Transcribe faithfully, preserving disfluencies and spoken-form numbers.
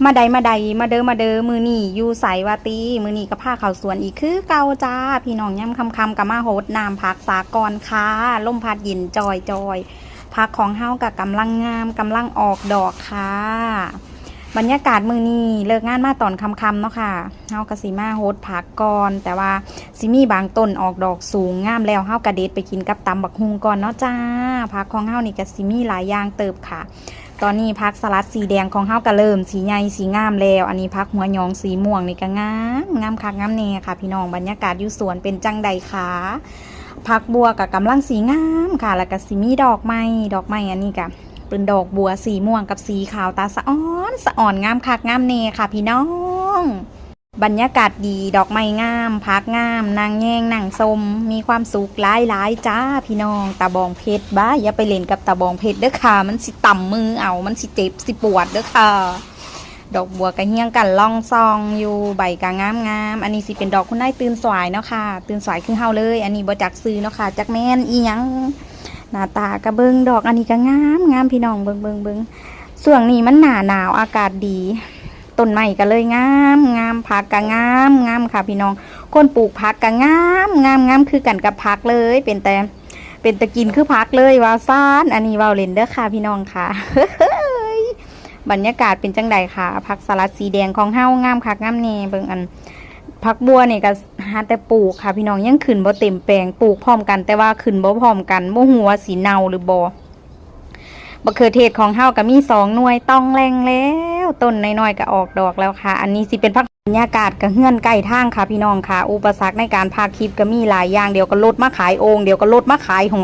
มาใดมาใด มาเด้อมาเด้อ มื้อนี้อยู่ไสวาติ มื้อนี้ก็พาเข้าสวนอีกคือเก่าจ้า พี่น้อง ยามค่ำๆก็มาหดน้ำผักสาก่อนค่ะ ลมพัดเย็นจ่อยๆ ผักของเฮาก็กำลังงาม กำลังออกดอกค่ะ บรรยากาศมื้อนี้เลิกงานมาตอนค่ำๆเนาะค่ะ เฮาก็สิมาหดผักก่อน แต่ว่าสิมีบางต้นออกดอกสูงงามแล้ว เฮาก็เด็ดไปกินกับตำบักหุ่งก่อนเนาะจ้า ผักของเฮานี่ก็สิมีหลายอย่างเติบค่ะ ตอนนี้ผักสลัดสีแดงของเฮาก็เริ่มสีใหญ่สีงามแล้ว อันนี้ผักหัวหยองสีม่วงนี่ก็งาม งามคักงามแน่ค่ะพี่น้อง บรรยากาศอยู่สวนเป็นจั่งใดคะ ผักบัวก็กำลังสีงามค่ะ แล้วก็สิมีดอกไม้ ดอกไม้อันนี้ก็เป็นดอกบัวสีม่วงกับสีขาว ตาสะออนสะออน งามคักงามแน่ค่ะพี่น้อง บรรยากาศดี ดอกไม้งาม ผักงาม นั่งแยงนั่งชม มีความสุขหลายๆจ้าพี่น้อง ตาบองเพชรบ้า อย่าไปเล่นกับตาบองเพชรเด้อค่ะ มันสิตำมือเอา มันสิเจ็บสิปวดเด้อค่ะ ดอกบัวก็เฮี้ยงกันล่องซองอยู่ ใบก็งามๆ อันนี้สิเป็นดอกคุณนายตื่นสายเนาะค่ะ ตื่นสายคือเฮาเลย อันนี้บ่จักชื่อเนาะค่ะ จักแม่นอีหยัง หน้าตาก็เบิ่ง ดอกอันนี้ก็งามงามพี่น้อง เบิ่งเบิ่งเบิ่ง ช่วงนี้มันหน้าหนาว อากาศดี ต้นไม้ก็เลยงามงาม ผักก็งามงามค่ะพี่น้อง คนปลูกผักก็งามงามงามคือกันกับผักเลย เป็นแต่ เป็นตากินคือผักเลยว่าซ่าน อันนี้เว้าเล่นเด้อค่ะพี่น้องค่ะ บรรยากาศเป็นจั่งใดคะ ผักสลัดสีแดงของเฮางามคักงามแน่ เบิ่งอัน ผักบัวนี่ก็หาแต่ปลูกค่ะพี่น้อง ยังขึ้นบ่เต็มแปลง ปลูกพร้อมกัน แต่ว่าขึ้นบ่พร้อมกัน บ่ฮู้ว่าสิเน่าหรือบ่ บักเขือเทศของเฮาก็มีสองหน่วย ต้องแล่งแล้ว ต้นน้อยๆก็ออกดอกแล้วค่ะ อันนี้สิเป็นผัก บรรยากาศก็เฮือนใกล้ทางค่ะพี่น้องค่ะ อุปสรรคในการพากคลิปก็มีหลายอย่าง เดี๋ยวก็รถมาขายโอ่ง เดี๋ยวก็รถมาขายหอย